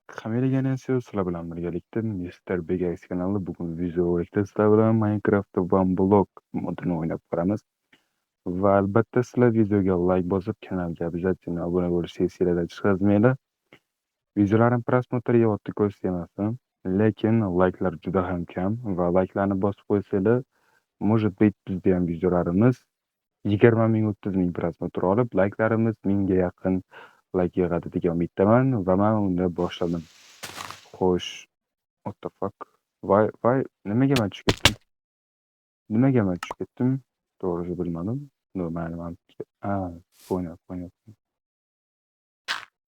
Hammaga sizlar bilan birgalikda Mr. Big X kanali bugun videorolikda sizlar bilan Minecraft One Block modini o'ynab ko'ramiz. Va albatta sizlar videoga like bosib, kanalga обязательно obuna bo'lishni esinglardan chiqarmanglar. Videolarim просмотр yeyapti ko'z tegmasin, lekin likelar juda ham kam va likelarni bosib qo'ysanglar, может быть, bizda ham videolarimiz 20 ming, 30 ming просмотр olib, likelarimiz mingga yaqin like yig'adi degan umiddaman va man unda boshladim. Xo'sh, what the fuck? Voy, voy, nimaga man tushib ketdim? Nimaga man tushib ketdim? To'g'risi bilmadim. No, mayli, man a, понял, понял.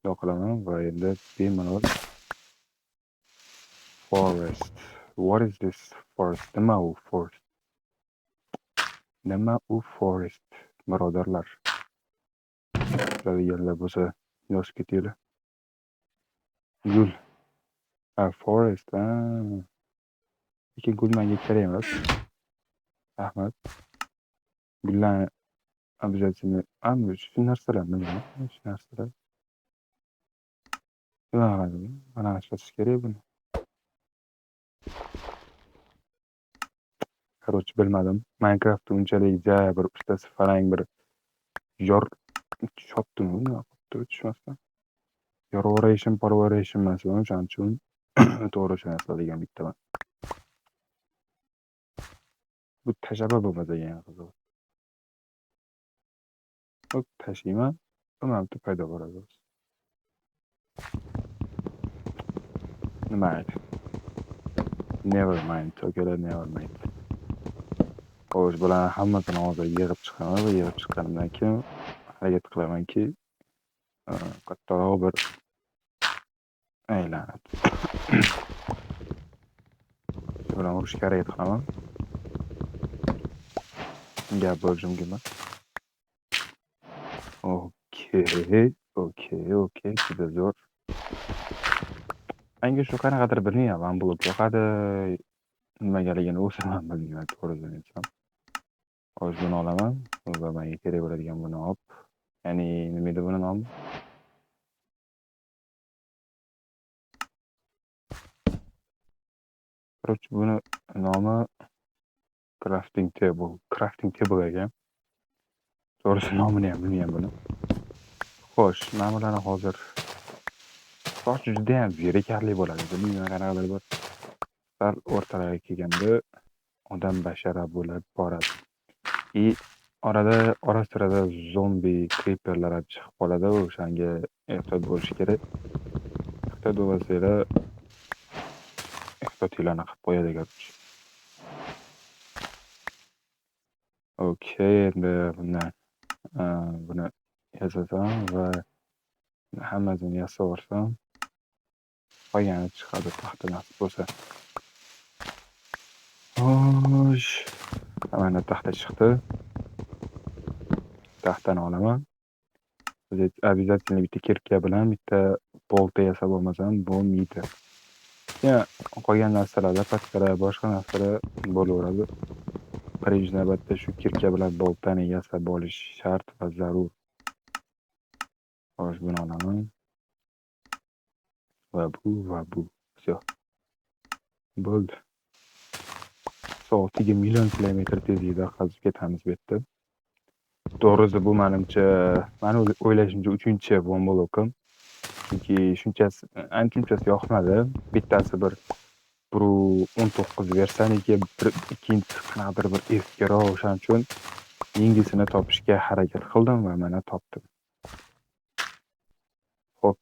Bundoq qilaman va endi bemalol forest. What is this forest? Nima u forest? Nima u forest, birodarlar? Biladiganlar bo'lsa yozib ketinglar. Gul. Ha, forest, ha. Lekin gul menga kerak emas. Rahmat. Gullarni обязательно a, shu narsalar nima? Shu narsalar. Nima qiladi? Qanaqa ishlatish kerak buni? Короче, bilmadim. Minecraftda unchalik ja bir ustasi falan bir yor chopdimi nima qilibdi tushmasdan. Yorvorayshim, parvarayshim emas, o'shaning uchun to'g'ri tushunasizlar degan umiddaman. Bu tashlab bo'lmasa ekan qiziq. Hop, tashlayman. Va mana bu paydo bo'ladi o'zi. Mayli. Never mind, akalar, never mind. Xo'sh, bularni hammasini hozir yig'ib chiqaman va yig'ib chiqqanimdan keyin harakat qilamanki, kattaroq bir aylanadi. Shu bilan urishga harakat qilaman. Gap bo'lishi mumkin emas. Okey, okey, okey, juda zo'r. Menga shu qanaqadir bilmayman, One Block yoqadi, nimagaligini o'zim ham bilmayman, to'g'risini aytsam. Hozir buni olaman va menga kerak bo'ladigan buni olib, ya'ni nima edi buni nomi? Короче, buni nomi crafting table, crafting table ekan. To'g'risi nomini ham bilmayman buni. Xo'sh, mana bularni hozir soch judayam zerikarli bo'ladi. Bilmayman, qanaqadir bir sal o'rtalariga kelganda odam bashara bo'lib boradi. И orada ora-sirada zombi creeperlar ham chiqib qoladi. O'shanga ehtiyot bo'lish kerak. Ehtiyot bo'lmasanglar ehtiyotinglarni qilib qo'yadi, короче. Okey, endi bundan buni yasasam va hammasini yasab yuborsam, qolgani chiqadi taxta nasib bo'lsa. Xo'sh, mana taxta chiqdi. Taxtani olaman. Обязательно bitta kirka bilan bitta bolta yasab olmasam bo'lmaydi. Ya, qolgan narsalarda patkalar, boshqa narsalar bo'laveradi. Birinchi navbatda shu kirka bilan boltani yasab olish shart va zarur. Xo'sh, buni olaman. Va bu, va bu. Всё. Bo'ldi. Soatiga million kilometr tezlikda qazib ketamiz bu yerda. To'g'risi bu menimcha, mani o'ylashimcha 3-chi One Blockim. Chunki shunchasi ancha-munchasi yoqmadi. Bittasi bir 1.19 versiyaniki, bir ikkinchisi qanaqadir bir eskiroq, o'shaning uchun yangisini topishga harakat qildim va mana topdim. Xo'p.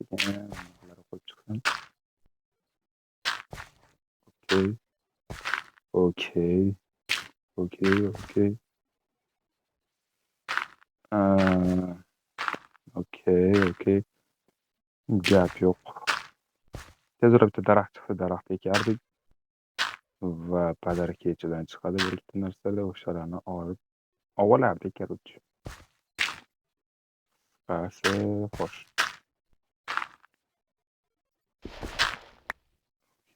Qo'yib chiqsin. Okey. Okey. Okey, okey. Okey, okey. Gap yo'q. Tezroq bitta daraxt chiqsa, daraxt ekardik. Va подарка ichidan chiqadi bir ikkita narsalar, o'shalarni olib olardik, короче. Qisqasi, xo'sh.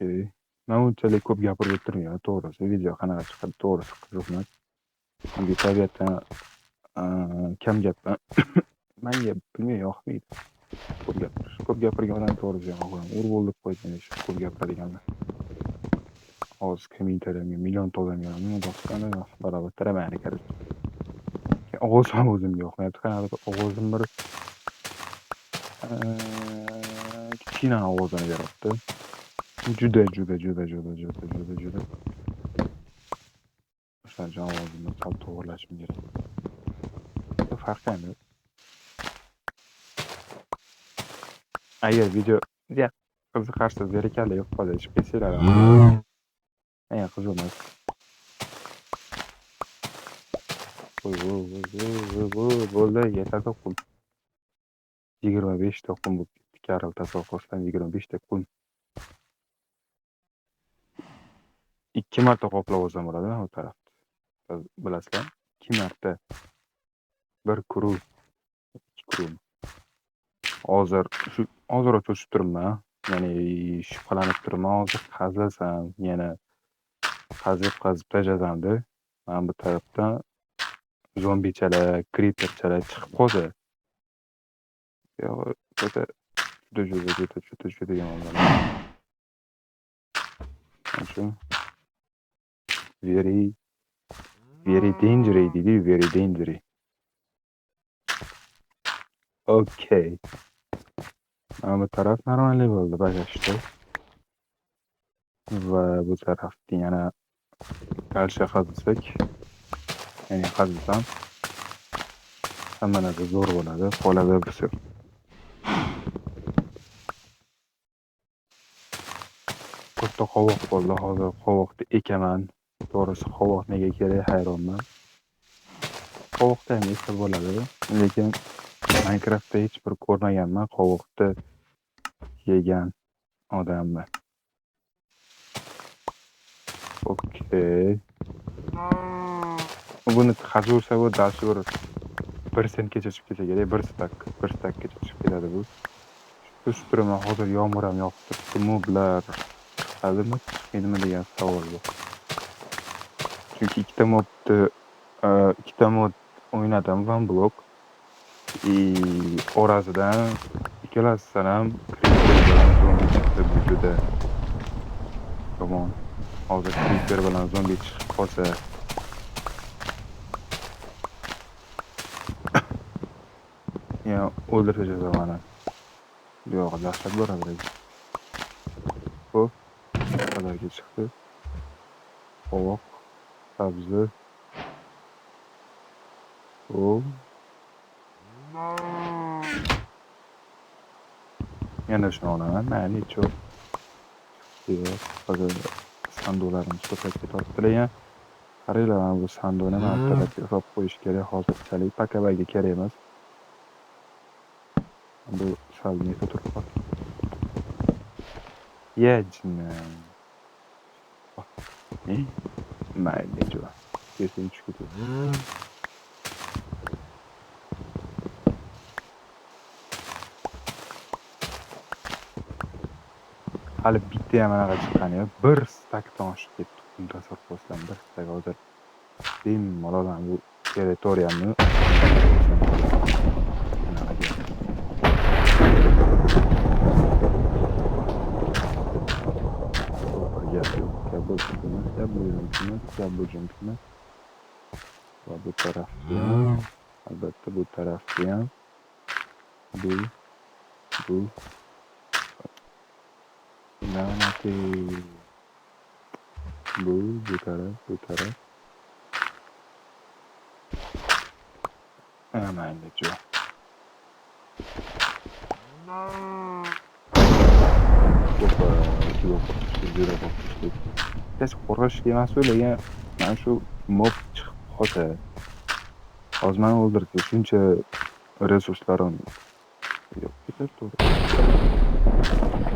Okey. Man unchalik ko'p gapirib o'tirmayman, to'g'risi. Video qanaqa chiqadi, to'g'risi qiziq emas. Chunki tabiatdan kam gapman. Manga bilmay yoqmaydi. Ko'p gapirish. Ko'p gapirgan odam to'g'risi yomon ko'raman. Urib o'ldirib qo'ygan shu ko'p gapiradiganlar. Hozir kommentariyamga millionta odam yozadi, bosgani barobar taramaydi, короче. Ovozim ham o'zimga yoqmayapti. Qanaqadir ovozim bir kichkina ovozini beryapti. Juda, juda, juda, juda, juda, juda, juda. O'shaning uchun ovozimni sal to'g'irlashim kerak. Farqi ham yo'q. Agar video qiziqarsiz, zerikarli yo'q qolsa, ichib ketsanglar ham. Eng qiziq emas. Voy, voy, voy, voy, voy, bo'ldi, yetadi qum. 25 ta qum bo'lib ketdi. Karl, tasavvur qilsam 25 ta qum. 2 marta qoplab olsam bo'ladi u tarafni. Bilasizlar, 2 marta. Bir kuru, 2 kuru. Hozir shu ozroq cho'chib turibman. Ya'ni shubhalanib turibman. Hozir qazisam, yana qazib-qazib tashlasamda, mana bu tarafdan zombichalar, creeperchalar chiqib qolsa, yo'q, juda juda juda juda juda yomon bo'ladi. Shuning uchun very very dangerous deydi-yu, very dangerous. Okay. Mana bu taraf нормальный bo'ldi, пока что. Va bu tarafni yana дальше qazisak, ya'ni qazisam hamma narsa zo'r bo'ladi, qoladi всё. Katta qovoq bo'ldi, hozir qovoqni ekaman. To'g'risi qovoq nega kerak hayronman. Qovoqda ham eksa bo'ladi, lekin Minecraftda hech bir ko'rmaganman qovoqni yegan odamni. Okey. Buni qazursa bu дальше bir 1 sentgacha chiqib ketsa kerak, 1 stak, 1 stakkacha chiqib ketadi bu. Tushib turaman, hozir yomg'ir ham yog'ib turibdi, moblar chiqadimi, chiqmaydimi degan savol bu. Chunki ikkita modni, ikkita mod o'ynadim, One Block. И orasidan ikkalasidan ham creeper bilan zombi chiqdi. Bu juda yomon. Hozir creeper bilan zombi chiqib qolsa, ya o'ldirib tashlasa mani. Bu yog'i dahshat bo'ladi. Xo'p, qadarga chiqdi. Qovoq, sabzi. Xo'p. Yana shuni olaman. Mayli, necha yo'q. Hozir sanduqlarimiz ko'payib ketyapti lekin. Qaranglar, mana bu sanduqni mana bu tarafga solib qo'yish kerak hozirchalik. Pakabaga kerak emas. Bu sal neta turib qoldi. Ya jinni. Mayli, necha. Kesing tushib ketadi. Hali bitta ham anaqa chiqqani yo'q. Bir stakdan oshib ketdi. Buni tasavvur qilasizlarmi? Bir stak hozir bemalol bu territoriyamni gap yo'q. Gap bu emas, gap bu emas, gap bu emas. Va bu tarafda ham, albatta bu tarafda ham bu la'nati. Bu taraf, bu taraf. Mayli, jo'q. Ko'p juda qo'rqinchli, juda qo'rqinchli. Hech qo'rqinchli emas u, lekin mana shu mob chiqib qolsa, hozir meni o'ldirsa, shuncha resurslarim yo'q ketadi, to'g'ri.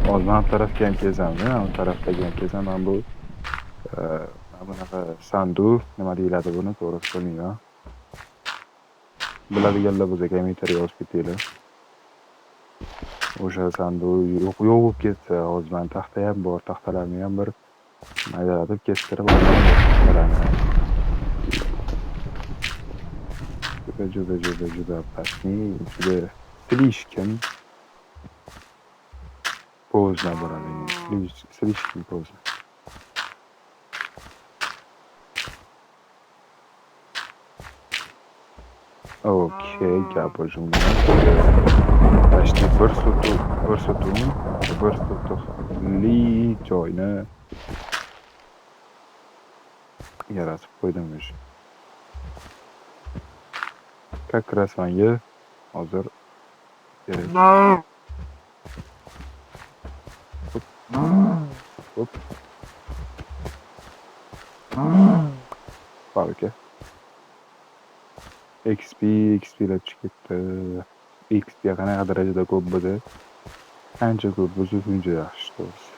Hozir mana bu tarafga ham kelsam, mana bu tarafdagi ham kelsam, mana bu mana bunaqa sanduq, nima deyiladi buni, to'g'risi bilmayman. Biladiganlar bo'lsa kommentariy yozib ketinglar. O'sha sanduq yo'q bo'lib ketsa, hozir meni taxta ham bor, taxtalarni ham bir maydalatib kestirib olaman taxtalarni. Juda, juda, juda, juda опасный, juda слишком Поздно boradi. Слишком поздно. Okey, gap bo'lishi mumkin. Почти bir sotuvmi? Bir sotuvli joyni yaratib qo'ydim o'sha. Как раз menga hozir kerak. Hop. Hop. Bor aka. XP, XP'lar tushib ketdi. XP qanaqa darajada ko'p bo'ldi? Qancha ko'p bo'lsa shuncha yaxshi, to'g'risi.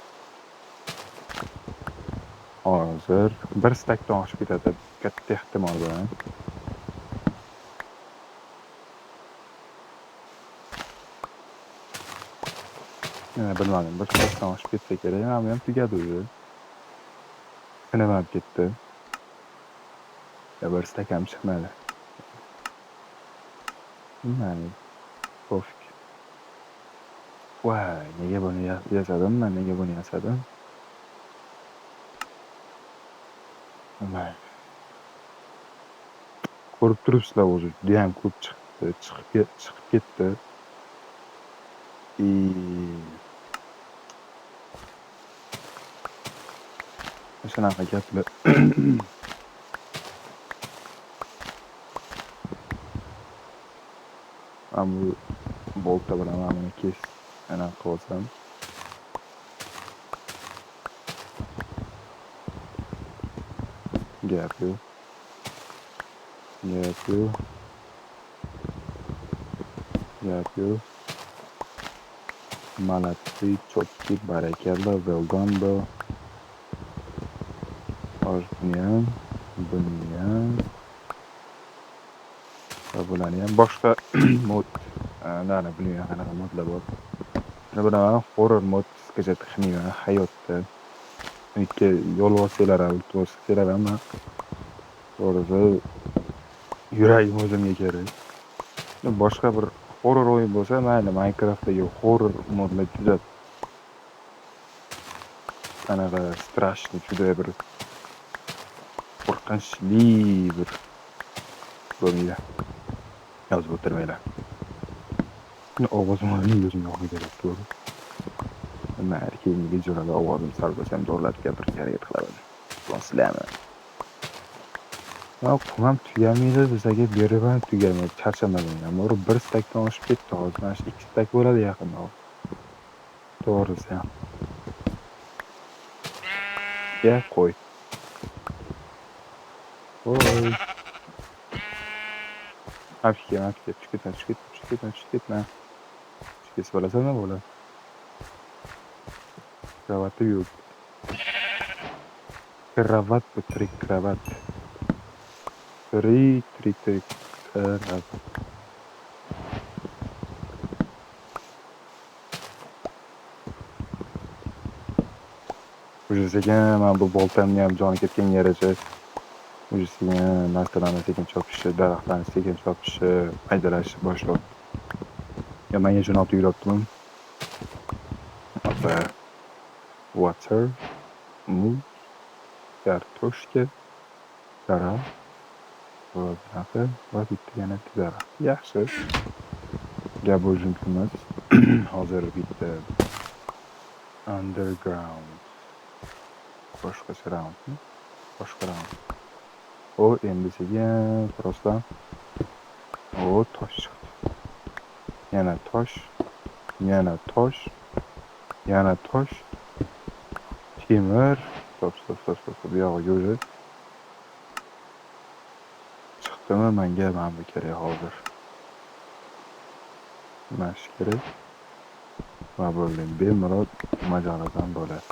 Hozir bir stakdan oshib ketadi katta ehtimol bilan. Yana bilmadim, bir stakdan oshib ketsa kerak, mana bu ham tugadi o'zi. Tinim ham ketdi. Ya bir stak ham chiqmadi. Mayli, pofik. Voy, nega buni yasadim man, nega buni yasadim? Mayli. Ko'rib turibsizlar o'zi, juda ham ko'p chiqdi, chiqib ketdi. Shunaqa gaplar. Mana bu bolta bilan mana buni kes, anaqa qilib olsam. Gap yo'q. Gap yo'q. Gap yo'q. Молодцы, четкий, barakalla, well done, bro. Hozir buni ham, buni ham va bularni ham boshqa modlarni bilmayman, qanaqa modlar bor. Buni bilaman, horror mod skachat qilmayman hayotda. Ikki yo'lborsanglar ham, iltimos qilsanglar ham, to'g'risi yuragim o'zimga kerak. Boshqa bir horror o'yin bo'lsa, mayli, Minecraftdagi horror modlar juda qanaqa strashni, juda bir qo'rqinchli bir bo'lmaydi. Yozib o'tirmanglar. Ovozim o'zim yoqmay ketyapti, to'g'ri. Mayli, keyingi videolarda ovozim sal bo'lsa ham to'g'rilab gapirishga harakat qilaman. Sizlarmi? Qum ham tugamaydi, bizlarga berib ham tugamaydi, charchamadim. Ammo bir stakdan oshib ketdi hozir. Mana shu 2 stak bo'ladi yaqinda. To'g'risi ham. Ya qo'y. Qo'y. Afga, afga, tushib ketma, tushib ketma, tushib ketma, tushib ketma. Tushib ketsa bo'lasanmi bola? Kravati yo'q. Kravat bu tirik kravat. Tirik, tirik, tirik kravat. Уже sekin mana bu boltamni ham joni ketganga yarasha уже sekin narsalarni sekin chopishi, daraxtlarni sekin chopishi, maydalashi boshlab. Ya menga shuni olib yuryaptimi? Opa. Water, muz, kartoshka, daraxt va bunaqa va bitta yana daraxt. Yaxshi. Gap bo'lishi mumkin emas. Hozir bitta underground boshqacha roundmi? Boshqa round. O, endi sekin prosdan. O, tosh chiqdi. Yana tosh, yana tosh, yana tosh. Temir. Stop, stop, stop, stop, stop. Bu yog'iga o'zi chiqdimi? Menga mana bu kerak hozir. Mana shu kerak. Va bo'ldi. Bemalol majaradan bo'ladi.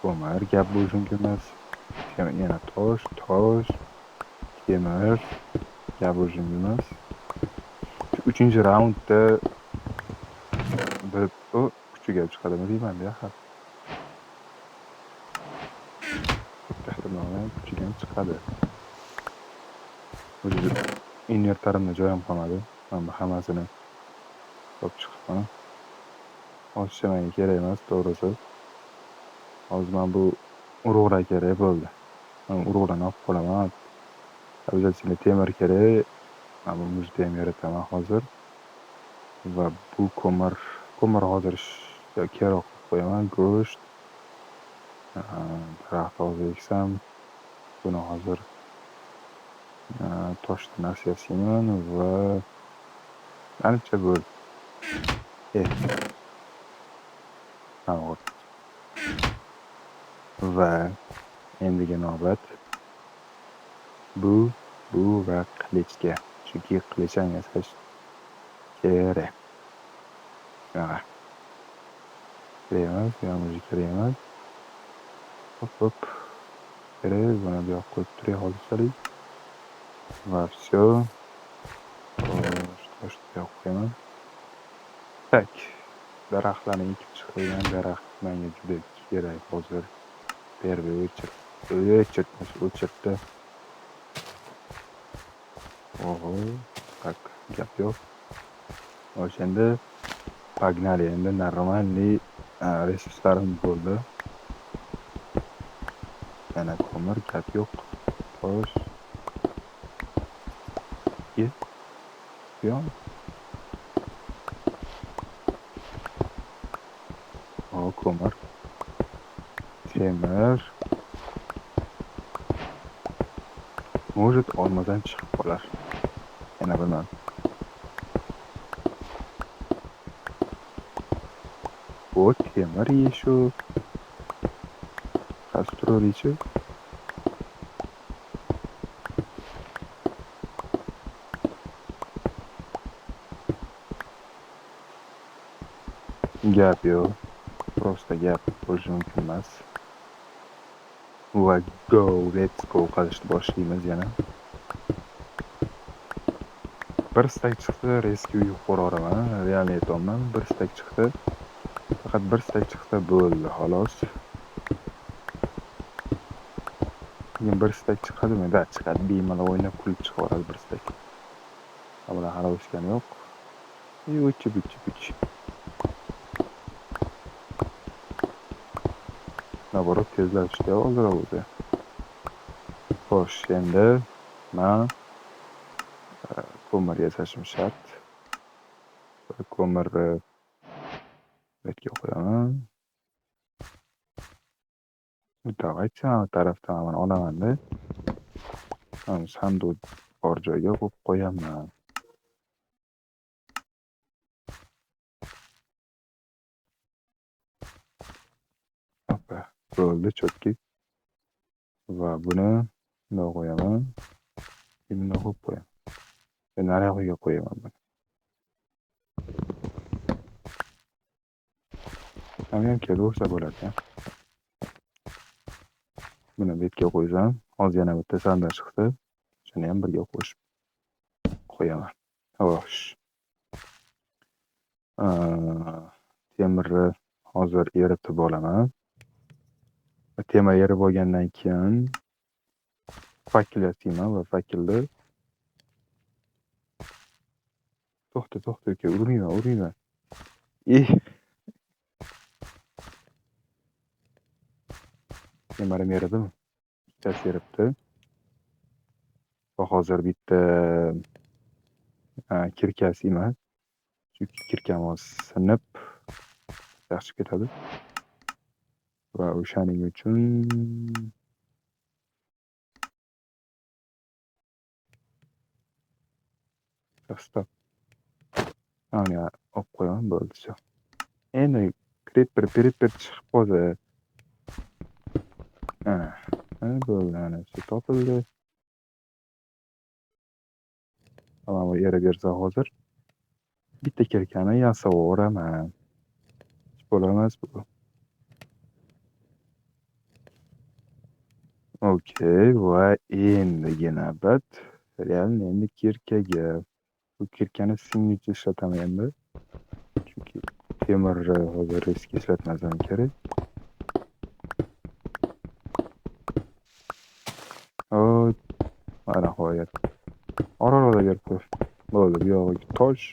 Ko'mir gap bo'lishi mumkin emas. Yana tosh, tosh, temir gap bo'lishi mumkin emas. Shu 3-raundda bir o kuchiga chiqadimi deyman, bu yoqqa. Ehtimol bilan kuchiga ham chiqadi. O'zi invertorimda joy ham qolmadi. Mana bu hammasini olib chiqibman. Hozircha menga kerak emas, to'g'risi. Hozir men bu urug'lar kerak bo'ldi. Men urug'larni olib qolaman. Обязательно temir kerak. Men bu muzni ham yarataman hozir. Va bu ko'mir hozir kerak qilib qo'yaman. Go'sht. Daraxt hozir eksam, buni hozir toshdan narsa yasayman va ancha bo'ldi. Va endigi navbat bu va qilichga. Chunki qilich ham yasash kerak. Shunaqa. Kerak emas, bu ham o'zi kerak emas. Hop, hop. Kerak, buni bu yoqqa qo'yib turay hozirchalik. Va всё. Tosh bu yoqqa qo'yaman. Tak. Daraxtlarni ekib chiqilgan daraxt menga juda kerak hozir. Первый очередь, o'chirdi. Oho, tak, gap yo'q. O'shanda погнали, endi нормальный resurslarim bo'ldi. Yana ko'mir, gap yo'q. Tosh. Ye. Yo'q. O, ko'mir. Temir. Может, olmadan chiqib qolar. Yana bilmadim. O, temir еще. Kastrolichi. Gap yo'q. Просто gap bo'lishi mumkin emas. Va go, let's go qilishni boshlaymiz yana. Bir stak chiqsa, rescue yuboraman, realni aytyapman. Bir stak chiqdi. Faqat bir stak chiqsa bo'ldi, xolos. Keyin bir stak chiqadimi? Da, chiqadi. Bemalol o'ynab kulib chiqib yuboradi bir stak. Bular hali o'sgani yo'q. Uchi, buchi, buchi. Наоборот, tezlashdi hozir o'zi. Xo'sh, endi men ko'mir yasashim shart. Ko'mirni bu yerga qo'yaman. Давайте mana bu tarafdan mana olaman-da. Mana sanduq bor joyga qo'yib qo'yaman. Hoppa, bo'ldi, cho'tki. Va buni bundoq qo'yaman. Bundoq qo'yib qo'yaman. Nariyog'iga qo'yaman buni. Hamma ham kelaversa bo'lar ekan. Buni bu yerga qo'ysam, hozir yana bitta sandiq chiqdi. Shuni ham birga qo'shib qo'yaman. Xo'sh. Temirni hozir eritib olaman. Temir erib olgandan keyin fakkel yasayman va fakkelni to'xta, to'xta aka, urmayman, urmayman. Temirim eridimi? Bittasi eribdi. Va hozir bitta kirkasi emas. Chunki kirkam hozir sinib yaxshi ketadi. Va o'shaning uchun stop. Mana olib qo'yaman, bo'ldi, всё. Endi creeper, creeper chiqib qoldi. Ana, ana bo'ldi, ana shu topildi. Mana bu erib bersa hozir bitta kirkani yasab yuboraman. Hech bo'lmas bu. Okey, va endigi navbat real endi kirkaga. Bu kirkani singnicha ishlataman endi. Chunki temirni hozir risk ishlatmasam kerak. Hop, mana nihoyat. Orada berib qo'y. Bo'ldi, bu yog'iga tosh.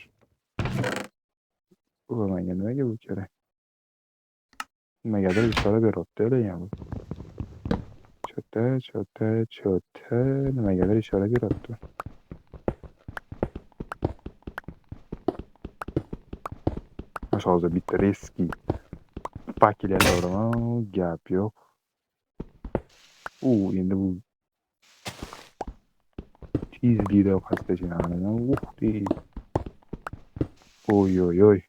Bu menga nimaga bu kerak? Nimagadir ishora beryapti lekin bu. Cho'ta, cho'ta, cho'ta nimagadir ishora beryapti. Mana hozir bitta reski fakel yasayveraman, gap yo'q. U endi bu tezlikda pastlashyapti. Uh tez. Oy oy oy.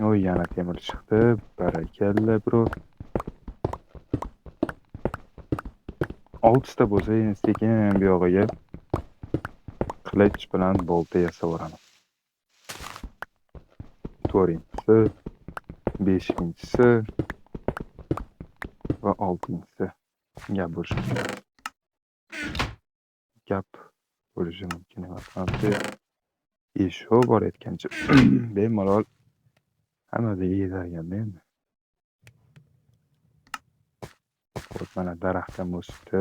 Oy, yana temir chiqdi. Barakalla, bro. 6 ta bo'lsa, endi sekin bu yog'iga qilich bilan bolta yasab yuboraman. 4-inchisi, 5-inchisi va 6-inchisi. Gap bo'lishi mumkin. Gap bo'lishi mumkin emas. Еще bor aytgancha bemalol hammasiga yetar ekanda endi. Xo'p, mana daraxt ham o'sibdi.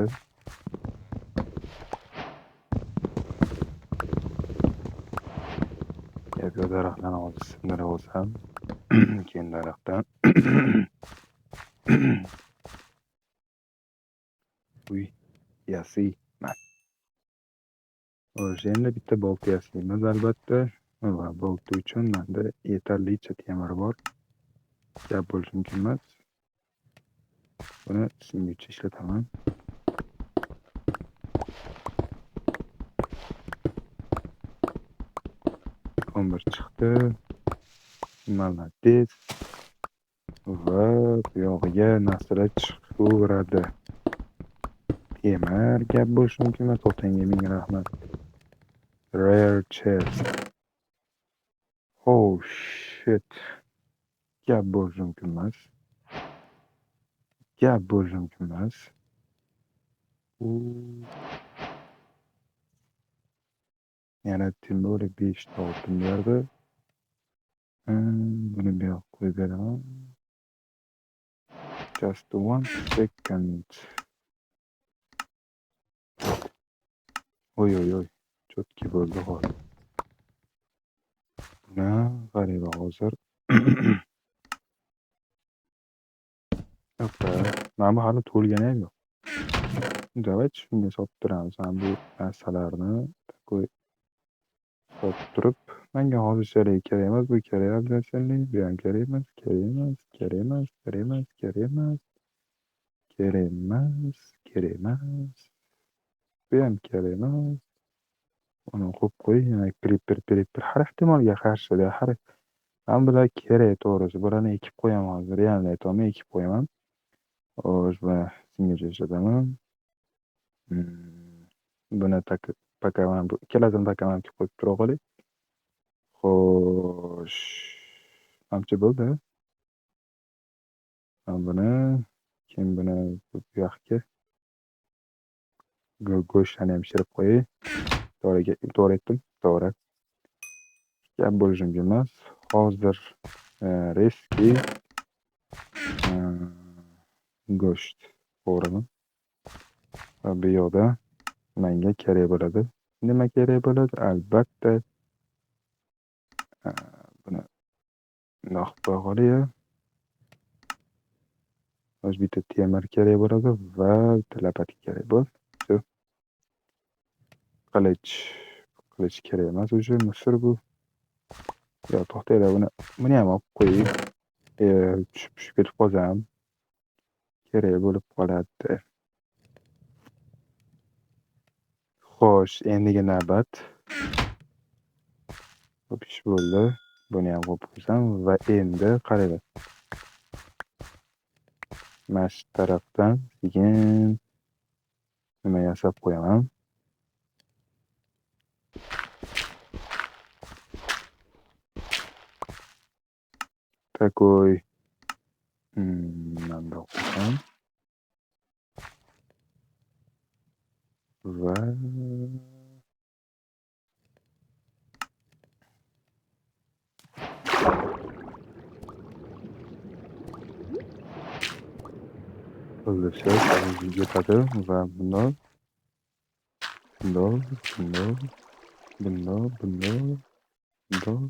Gap yo'q, daraxtlarni hozir sindirib olsam, keyin daraxtdan uy yasayman. Xo'sh, endi bitta bolta yasaymiz albatta. Va bolta uchun menda yetarlicha temir bor. Gap bo'lishi mumkin emas. Buni singuvchi ishlataman. Ko'mir chiqdi. Молодец. Va bu yog'iga narsalar chiqaveradi. Temir, gap bo'lishi mumkin emas. Otangga ming rahmat. Rare chest. Oh shit. Gap bo'lishi mumkin emas. Gap bo'lishi mumkin emas. U yana temir 5 ta oltin berdi. Buni bu yoqqa qo'yib beraman. Just one second. Oy oy oy. Cho'tki bo'ldi hozir. Buni qaraylik hozir. Oppa, mana bu hali to'lgani ham yo'q. Давайте shunga solib turamiz. Mana bu narsalarni такой solib turib, menga hozirchalik kerak emas, bu kerak обязательно, bu ham kerak emas, kerak emas, kerak emas, kerak emas, kerak emas. Kerak emas, kerak emas. Bu ham kerak emas. Uni qo'yib qo'y, yana creeper, creeper har ehtimolga qarshida, har mana bular kerak to'g'risi. Bularni ekib qo'yaman hozir, реально aytyapman, ekib qo'yaman. Xo'sh, buni singilcha ishlataman. Buni так пока mana bu ikkalasini пока mana qo'yib tura qolay. Xo'sh, manimcha bo'ldi. Mana buni, keyin buni bu yoqqa go'shtlarni ham pishirib qo'yay. To'g'ri, to'g'ri aytdim, to'g'ri. Gap bo'lishi mumkin emas. Hozir reski go'sht qovuraman. Va bu yoqda menga kerak bo'ladi. Nima kerak bo'ladi? Albatta, buni bundoq qilib qo'ya qolay. Hozir bitta temir kerak bo'ladi va bitta lapatka kerak bo'ldi. Всё. Qilich. Qilich kerak emas уже, musor bu. Yo, to'xtanglar, buni ham olib qo'yay. Tushib ketib qolsam kerak bo'lib qoladi. Xo'sh, endigi navbat. Xo'p, ish bo'ldi. Buni ham qo'yib qo'ysam va endi qaranglar. Mana shu tarafdan sekin nima yasab qo'yaman. Такой bundoq qo'ysam. Va bo'ldi, всё, yetadi va bundoq, bundoq, bundoq, bundoq, bundoq, bundoq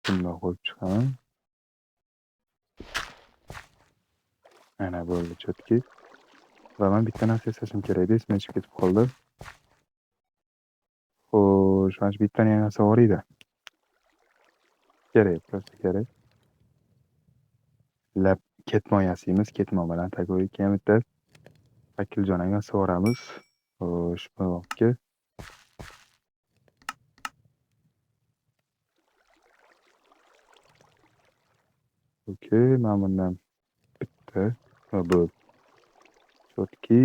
Bundoq qo'yib chiqaman. Ana bo'ldi, chotki. Va men bitta narsa yasashim kerak edi, esimdan chiqib ketib qoldi. Xo'sh, mana shu bittani ham narsa bor edi. Kerak, просто kerak. Lab ketmon yasaymiz, ketmon bilan tagoy keyin bitta vakiljon ham yasab yuboramiz. Xo'sh, bu yoqqa. Okey, mana bundan bitta va bu chotki.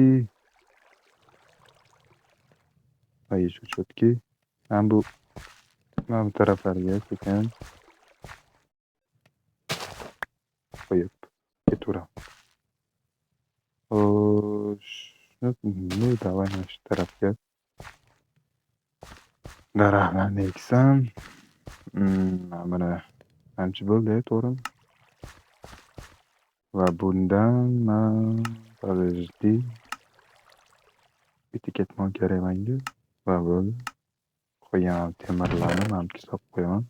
Va еще chotki. Mana bu taraflarga sekin qo'yib ketaveraman. Xo'sh, ну давай mana shu tarafga daraxtlarni eksam. Mana buni ancha bo'ldi, to'g'rimi? Va bundan man подожди. Bitta ketmon kerak menga va bo'ldi. Qo'ygan temirlarni mana bu solib qo'yaman.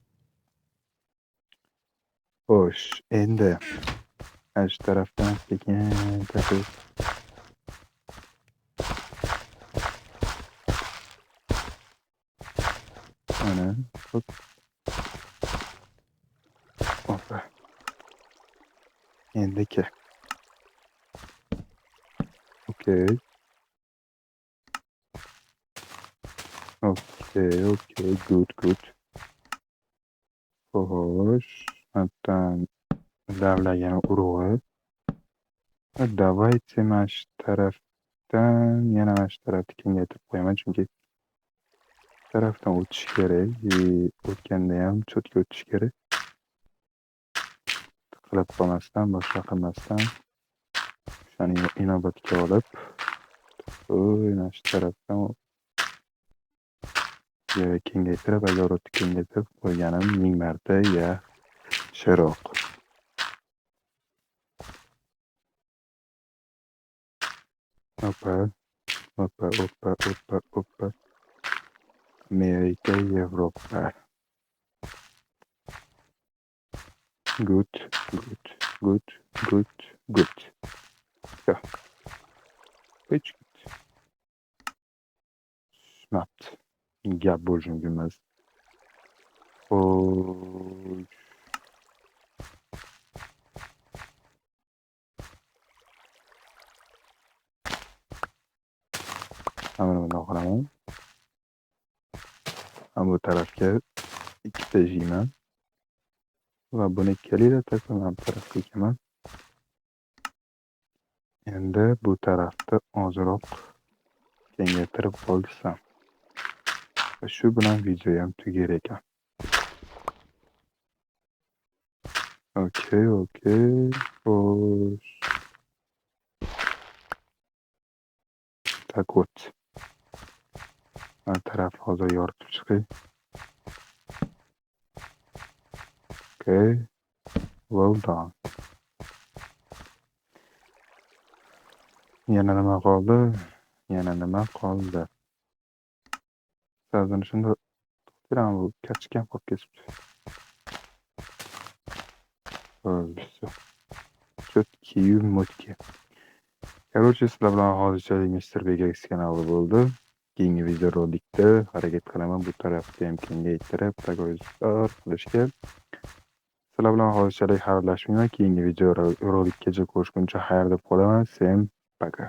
Xo'sh, endi mana shu tarafdan sekin tashib mana, hop. Hoppa. Endiki. Okey. Okey, okey, good, good. Xo'sh, hattan lavlagini urug'i. Давайте mana shu tarafdan yana mana shu tarafni kengaytirib qo'yaman, chunki tarafdan o'tish kerak и o'tganda ham cho'tga o'tish kerak. Tiqilib qolmasdan, boshqa qilmasdan o'shani inobatga olib, mana shu tarafdan kengaytirib, огород ni kengaytirib qo'yganim 1000 marta yaxshiroq. Opa, opa, opa, opa, opa. Amerika, Yevropa. Good, good, good, good, good. Всё. Hech tushmabdi. Gap bo'lishi mumkin emas. Xo'sh. Mana buni bundoq qilaman. Mana bu tarafga ikkita jiyman. Va buni kelinglar mana bu tarafga ekaman. Endi bu tarafni ozroq kengaytirib olsam. Va shu bilan video ham tugar ekan. Okey, okey. Xo'sh. Так вот. Mana tarafni hozir yoritib chiqay. Okey. Well done. Yana nima qoldi? Yana nima qoldi? Sazini shunda to'xtayman, bu kachka ham qolib ketibdi. Bo'ldi, всё. Чётки-yu motki. Короче, sizlar bilan hozirchalik Mr. Big kanali bo'ldi. Keyingi videorolikda harakat qilaman bu tarafni ham kengaytirib, tagoyizor qilishga. Sizlar bilan hozirchalik xayrlashmayman. Keyingi videorolikgacha ko'rishguncha xayr deb qolaman. Всем пока.